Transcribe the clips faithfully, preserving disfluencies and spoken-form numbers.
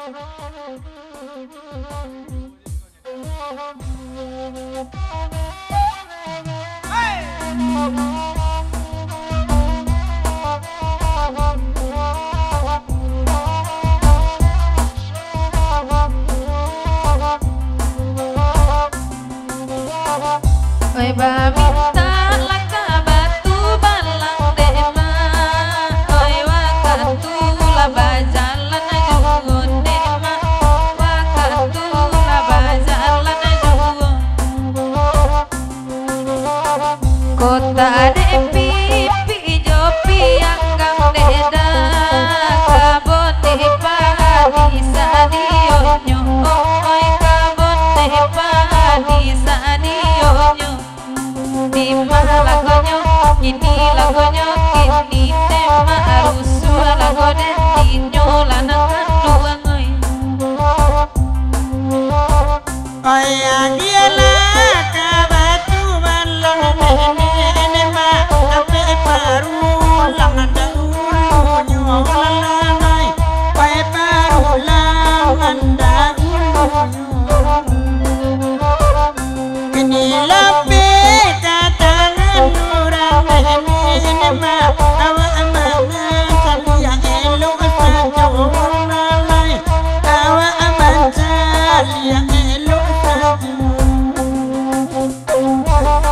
Oi, bamintak lah ka batu balang dek mak. Oi, wakatu lah bajalan juo dek mak. Wakatu lah bajalan juo. Kota dek pipi jo pianggang dek dah. Kabon dek padi sadionyo, oi, kabon dek padi sadionyo. Dima lagonyo, kini lagonyo, kini dek mak rusuah lago dek inyo lah nan kanduang, oi. Oi, agiahlah ka batu balang nenek mak, ampek parulang dahulunyo, lalai, oi, parulang dahulunyo. Kini lapeh ka tangan urang nenek mak, awak mangasaliak elok sajo, lalai, awak mancaliak elok sajo.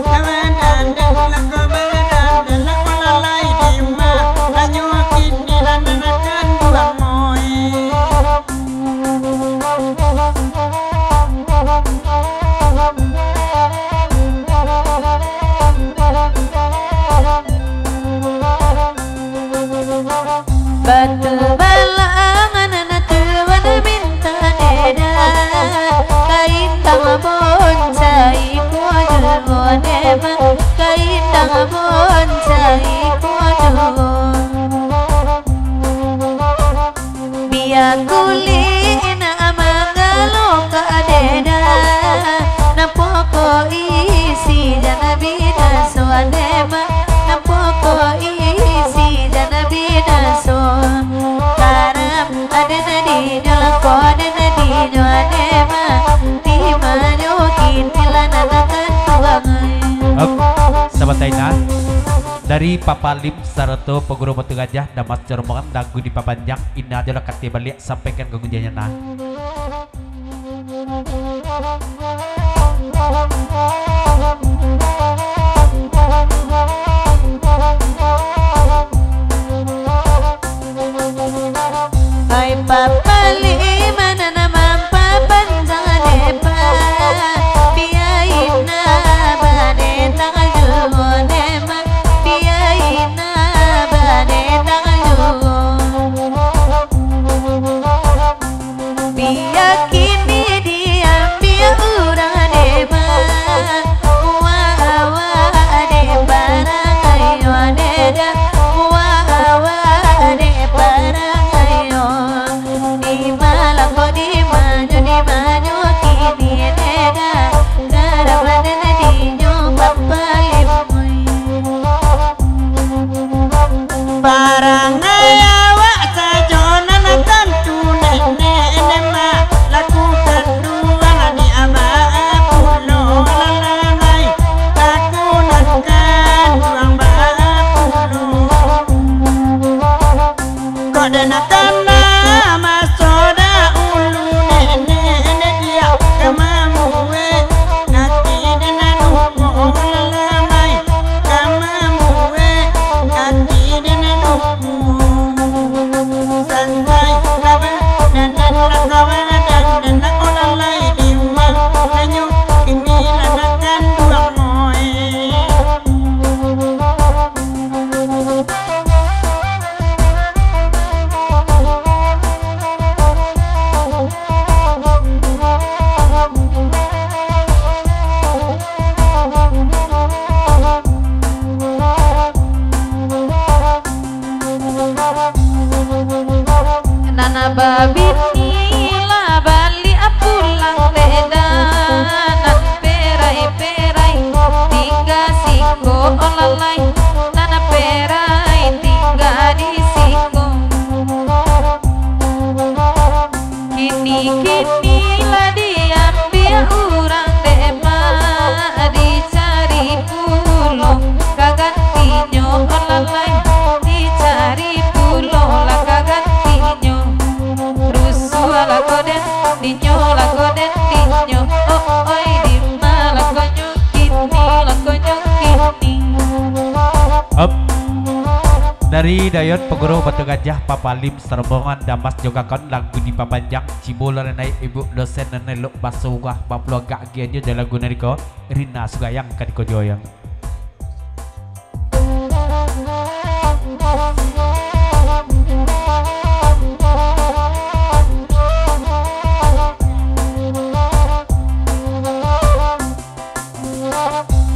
Badan dan lako, badan dan lako lalai dima, lanyo kini lah nan akan buang moi. Batu balang nan tuan mintak dek dah, ka indang boncai ko juo dek mak, ka indang boncai ko juo. Bia kulik nak manggalokak dek dah, nan pokok isi jan binaso dek mak, nan pokok isi jan binaso. Karam aden dinyo, lako aden dinyo dek mak, dimanyo kini lah nan akan tuang. Oke, sahabat Aina, dari Papa Lim sarato Paguru Batu Gajah, Damas Coromongan, lagu dipapanjang, Ina jo lah kateh baliak, sampaikan ka gunjiangnyo nah. Ai papalih, ma nan mampapanjang depa, biaina badendang juo dema, biaina badendang juo. Bia kini diambiak urang dema, muah awak dek parangai yo deda, muah awak dek parangai yo. Dimalako dimanyo, dimanyo kini deda, daramanan dinyo papalimui. Parangai awak sajo nan tantu nenek, nenek mak, lakukan duang di abah pulo lalai, lakukan duang bah pulo. Kok den kana maso dahulu nenek, nenek diak ka mamuek, ati den anu ko lalai, ka mamuek, ati den anu ko. Santai, kawan, dan, dan, kawan, dan, dan, ko lalai di rumah, nanyo, kini lah makan duang moe. Nan babini lah baliak pulang dek dah, nan perai-perai tingga siko lalai, nan perai tingga di siko. Kini Lai dicari pulo lako gantinyo. Rusuah lako den dinyo, lako den dinyo. Oh, oi, dima lakonyo kini, lakonyo kini. Up. Dari Dayon Paguro Batu Gajah, Papa Lim, sarombongan Damas jo Kakon, lagu dipapanjang, cibo lah naiak, ibu dosen nan elok, baso urah, bapulo agak agian jo, jo lagu nan iko, Rina Sugayang ka dikojoyang.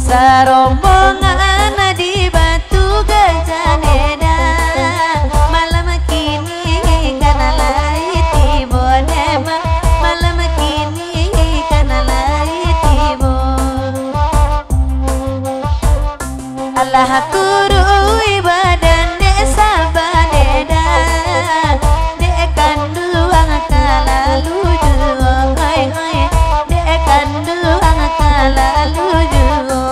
Sarombongan di Batu Gajah Neda, malam kini kana lai tibo, Neda, malam kini kana lai tibo. Alah kurui badan dek saban Neda, dek kanduang talalu juo, oi, oi, dek kanduang talalu juo.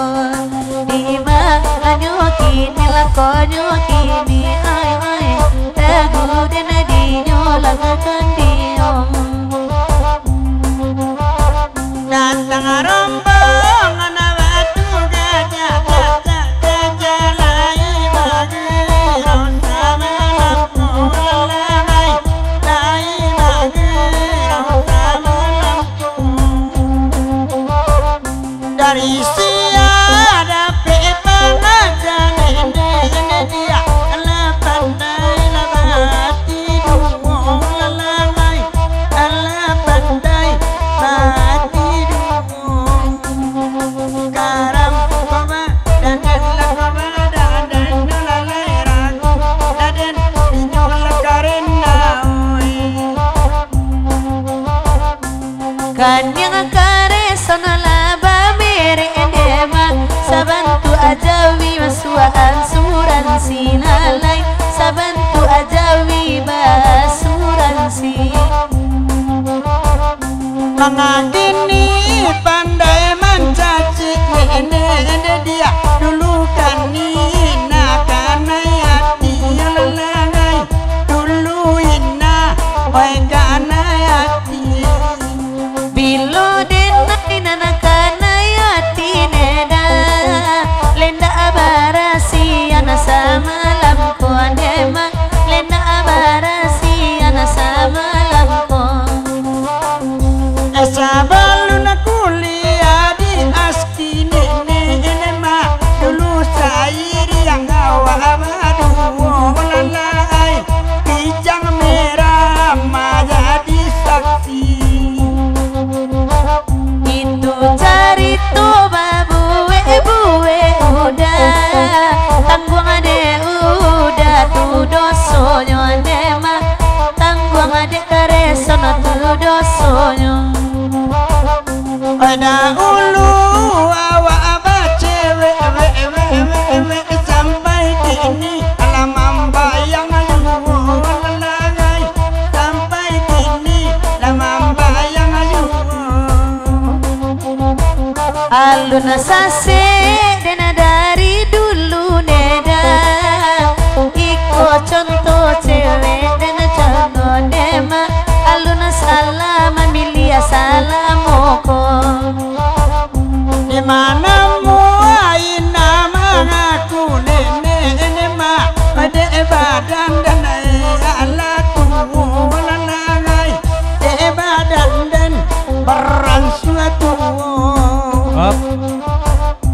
Di mananyo kini lakonyo kini, oi, oi, lagu den dinyo lagu kan dinyo. Datang rombongan Batu Gajah, gajah, gajah lai bagiro samalam, lai, lai bagiro samalam. Dari sia dapek pangajaran, Neda, Neda, Neda, lah pandai lah batiduo, lah, lah pandai batiduo. Karam koma, dandan lah koma, dandan lah lai ragu, dandan inyo lah karena, oi. Kaniang kareso nan lah bamerek, Neda, sabantuak jawi masuak asuransi, lalai, sabantuak jawi baasuransi. Manga kini pandai mancacik, Neda, Neda, dulu kini nak kanai ati, lalai, dulu indak, oi, kanai ati. Bilo den nan kanai ati, Neda, lai ndak barasiahan samalam ko, Neda, lai ndak barasiahan samalam ko. Eh, sabalun kuliah di Aski, Neda, Neda, dulu sairiang awak baduo, lalai, Kijang Merah manjadi saksi. Itu carito babuek-buek uda, tangguang dek uda tu dosonyo, Neda, tangguang dek kareso nan tu dosonyo. Dahulu awak bacewek, wek, wek, wek, wek, sampai kini lah mambayang juo, lalai, sampai kini lah mambayang juo. Alun sasek den dari dulu, Neda, iko contoh cewek den contoh dema, alun salah mamiliah salamo ko. Di mana muai nan mangaku nenek, nenek mak, dek badan den alah tuo, lalai, dek badan den baransua tuo. Op.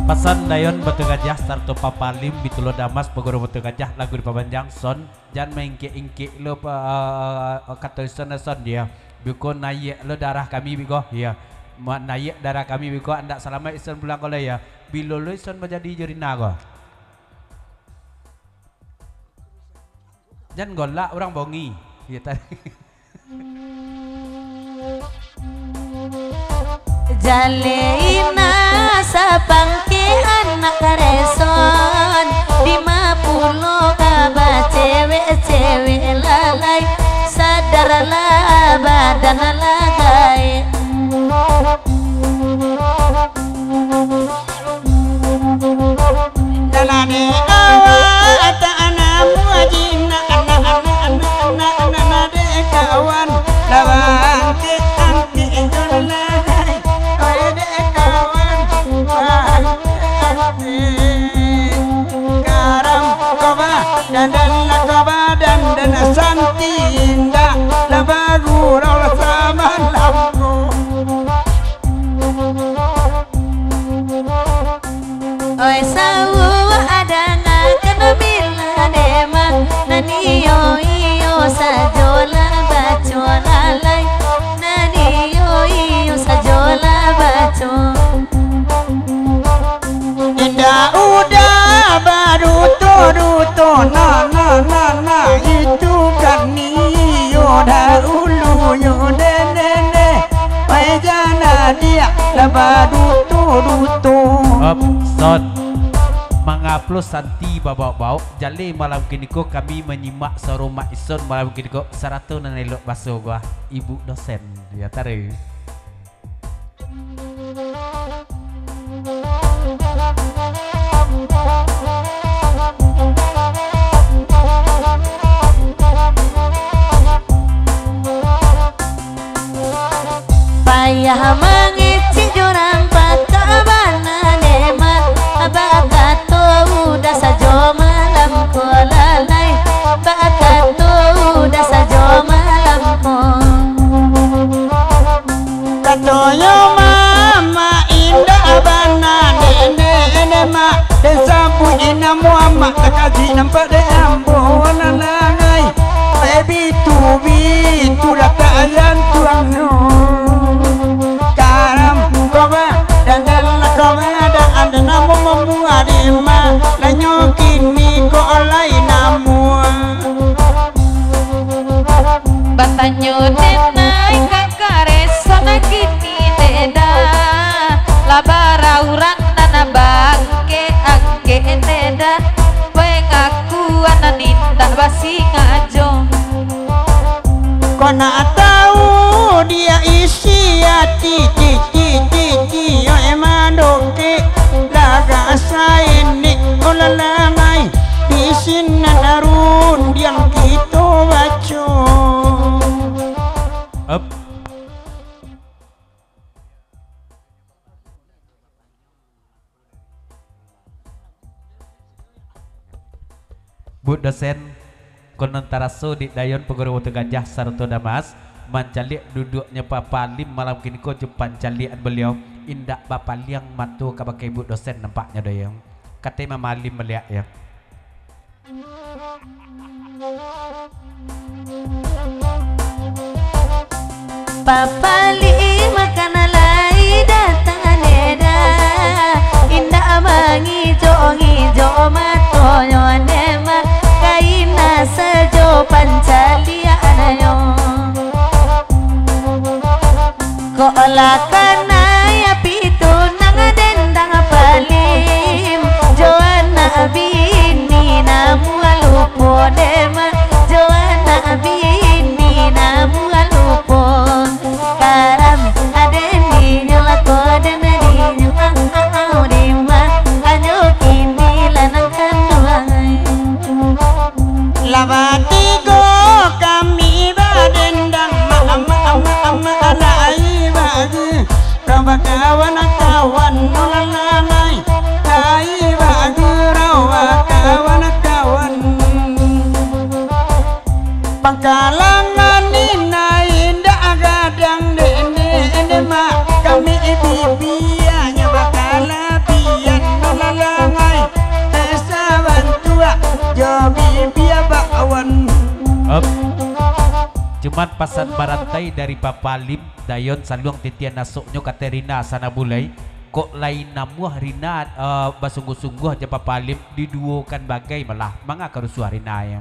Pasan Dayon Batu Gajah sarato Papa Lim, Bitulo Damas, Paguro Batu Gajah, lagu dipapanjang, son. Jan maingkek-ingkek lo pa, kato ison, son, yo. Biko naiak lo darah kami biko, yo. Ma-, naiak darah kami biko, andak salamaik ison pulang ko lo, yo. Bilo lo ison manjadi jo Rina ko? Jan golak urang bongi. Yo, tadi. Jaleh inah sapangkek anak kareson, dima pulo ka bacewek-cewek lalai, sadarlah badan lah gaek. Jalani awak Indak lah bagurau lah samalam ko. Oi, sauak adangakan bila dema, nan iyo-iyo sajo lah baco lalai, nan iyo-iyo sajo lah baco. Indak udah baduto-duto, nah, nah, nah, nah, itu kan iyo dahulunyo, deh, deh, deh. Oi, jan adiak lah baduto-duto. Up, stop. Mangaplo santi babaok-baok, jaleh malam kiniko kami manyimak suaro Mak Ison malam kiniko, sarato nan elok baso gua, Ibu Dosen. Ya, taruih. Payah mangecek jo urang pakak bana dema, bakato udah sajo malam ko lalai, bakato udah sajo malam ko. Katonyo mamak indak bana, dek, dek, dek, mak, den sabuik namo amak, takajuik nampak dek ambo, walah langai. Eh, bitu, bitu, datak ayan tuangnyo. Karam, koba, dan, dan, koba, dan, ada namo mambuah dima, lanyo kini ko lai namo. Batanyo denai ka kareso nan kini deda, lah bara urang nan bangkek-angkek deda, pengakuan nan indak basingajo. Kau nak tahu dia isi hati, ci, ci, ci, ci, yo emang dokek, lagak saindik, oh lalangai. Di sinan rundiang kito baco. Up. Bu Dosen, konon taraso dek Dayon Paguru Batu Gajah sarato Damas, mancaliak duduaknyo Papa Alim malam kiniko jo pancaliakan baliau, indak bapaliang mato kabake Bu Dosen nampaknyo, Dayon. Kato Mama Alim baliak, yo. Papaliang makan lai datang neda, indak mangijo-ngijo matonyo nema, kaina sajo pancaliakannyo. Kok lah kanai api tu nang dendang Palim, jo anak bini namuah lupo dema, jo anak bini namuah lupo. Karam aden dinyo lako den dinyo, ah, ah, ah, dema, anyo kini lanang kanduang. Lah batigo kami badendang, ma, ma, ma, ma, lai bagi kau bakawan-kawan, no lalangai, lai bagi rau bakawan-kawan. Pangkalangan inai indak gadang, dek, dek, dek, mak, kami bibianyo bakalabian, no lalangai. Sabantuak jo bibia bakwan. Up. Cuman pasan barantai dari Papa Alim, Dayon saluang titian asoknyo Katerina Sanabulai. Kok lai namuah Rina, eh, basungguah-sungguah jo Papa Alim, diduokan bagai malah. Manga ka rusuah Rina, yo.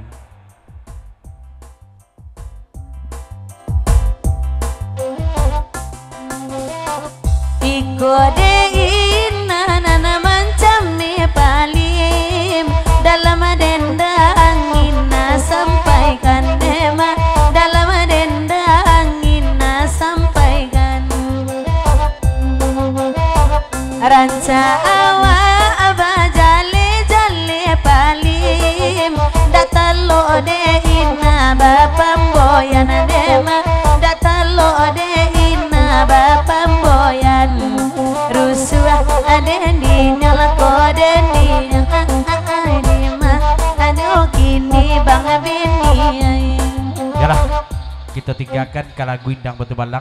Iko dek ina nan mancameh Palim, dalam dendang ina sampaikan dema, dalam dendang ina sampaikan. Rancak awak bajaleh-jaleh Palim, dak talok dek ina bapamboyan dema, dak talok dek ina bapamboyan. Rusuah aden dinyo lako den dinyo, ah, ah, ah, dema, anyo kini bang bini ai. Lah, kito tinggakan ka lagu Indang Batu Balang.